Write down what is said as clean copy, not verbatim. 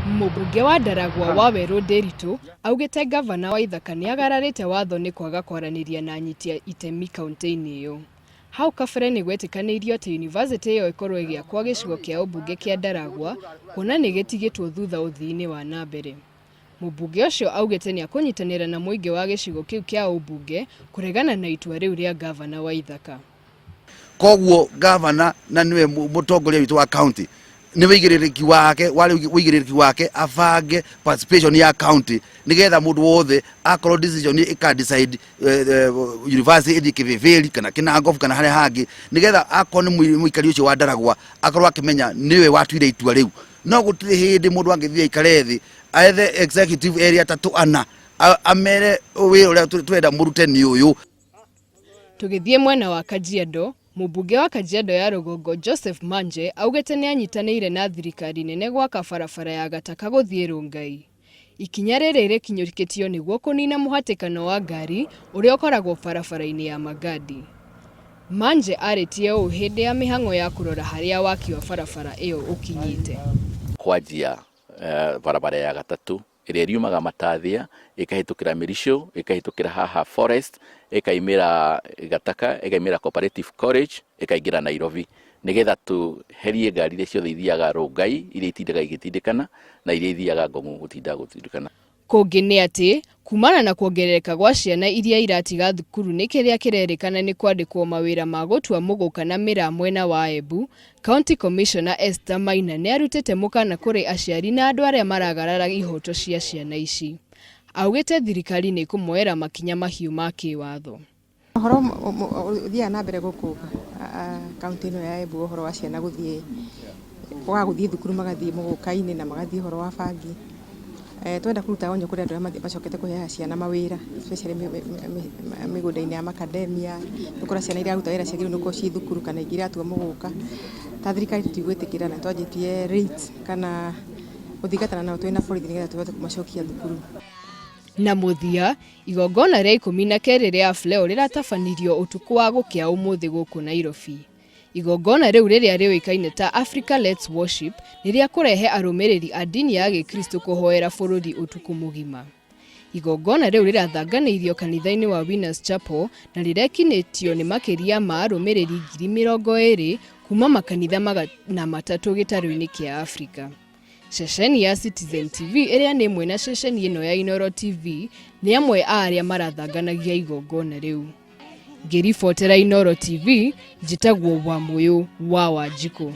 Mũmbunge wa Ndaragwa Wawerũ Ndiritu augĩte ngavana Waithaka nĩagararĩte watho nĩ kwaga kwaranĩria na anyiti itemi kaunti-inĩ ĩyo. Hau kabere nĩ gwetĩkanĩirio atĩ yunivasĩtĩ ĩyo ĩkorwo ĩgĩakwo gĩcigo kĩa ũmbunge kĩa Ndaragwa kuona nĩ gĩtigĩtwo thutha ũthii-inĩ wa na mbere. Mũmbunge ũcio augĩte nĩakũnyitanĩra na mũingĩ wa gĩcigo kĩu kĩa ũmbunge kũregana na itua rĩu rĩa ngavana Waithaka. Koguo gavana na niwe mũtongoria witũ wa county, nĩ wĩigĩrĩrĩki wake, warĩ wĩigĩrĩrĩki wake abange participation ya county nigetha mũndũ wothe akorwo decision ĩka decide university ĩthiĩ Kĩbĩbĩri kana Kĩnangobu kana harĩa hangĩ, nigetha akorwo nĩ mũikari ũcio wa Ndaragwa akorwo akĩmenya nĩwe watuire itua rĩu. No gũtirĩ hĩndĩ mũndũ angĩthiĩ aikare thĩ ethe executive area atatũ ana amere wĩra ũrĩa tũrenda mũrute nĩ ũyũ. Tũgĩthiĩ mwena wa Kajiado, mũmbunge wa Kajiado ya rũgongo Joseph Manje augĩte nĩ anyitanĩire na thirikari nene gwaka barabara ya Gataka gũthiĩ Rongai. Ikinya rĩrĩ rĩkinyũkĩtio nĩguo kũnina mũhatĩkano wa ngari ũrĩa ũkoragwo barabara-inĩ ya Magadi. Manje arĩtie ũũ hĩndĩ ya mĩhang'o ya kũrora harĩa waki wa barabara ĩyo ũkinyĩte. Kwanjia barabara ya gatatũ ĩrĩa ĩriumaga Matathia ĩkahĩtũkĩra Mĩricũ, ĩkahĩtũkĩra haha Forest, ĩkaimĩra Gataka, ĩkaimĩra Cooperative College, ĩkaingĩra Nairobi, nĩgetha tũherie ngari iria ciothe ithiaga Rongai iria itindaga igĩtindĩkana na iria ithiaga Ngong'u gũtinda gũtindĩkana. Kũngĩ nĩ atĩ, kumana na kuongerereka gwa ciana iria iratiga thukuru nĩ kĩrĩa kĩrerĩkana nĩ kwandĩkwo mawĩra ma gũtua mũgũka na mĩraa mwena wa Embu, County Commissioner Esther Maina nĩ arutĩte mũkana kũrĩ aciari na andũ arĩa maragarara ihoto cia ciana ici. Augĩte thirikari nĩ ĩkũmoera makinya mahiũ ma kĩwatho. Ũhoro ũthiaga na mbere gũkũ kaũntĩ ĩno ya Embu, ũhoro wa ciana gũthiĩ, kwaga gũthiĩ thukuru, magathiĩ mũgũka-inĩ na magathiĩ ũhoro wa bangi. Twenda kũruta onyo kũrĩ andũ arĩa macokete kũheaga ciana mawĩra, especially mĩgũnda-inĩ ya macadamia, ũgakora ciana iraruta wĩra ciagĩrĩirwo nĩ gũkorwo ciĩ thukuru kana ingĩ iratua mũgũka. Ta thirikari tũtigwĩtĩkĩra na nĩtwanjĩtie raids kana gũthingatana nao twĩna borithi nĩgetha tũhote kũmacokia thukuru. Na mũthia, igongona rĩa 12 rĩa Afleo rĩratabanirio ũtukũ wa gũkĩa ũmũthĩ gũkũ Nairobi. Igongona rĩu rĩrĩa rĩũĩkaine ta Africa Let's Worship nĩ rĩa kũrehe arũmĩrĩri a ndini ya Gĩkristo kũhoera bũrũri ũtukũ mũgima. Igongona rĩu rĩrathanganĩirio kanitha-inĩ wa Winners Chapel na rĩrekinĩtio nĩ makĩria ma arũmĩrĩri 20,000 kuma makanitha 300 gĩtarũ-inĩ kĩa Afrika. Ceceni ya Citizen TV ĩrĩa nĩ ĩmwe na ceceni ĩno ya Inooro TV nĩ amwe a arĩa marathanganagia igongona rĩu. Ngĩribotera Inooro TV, njĩtagwo Wamũyũ wa Wanjikũ.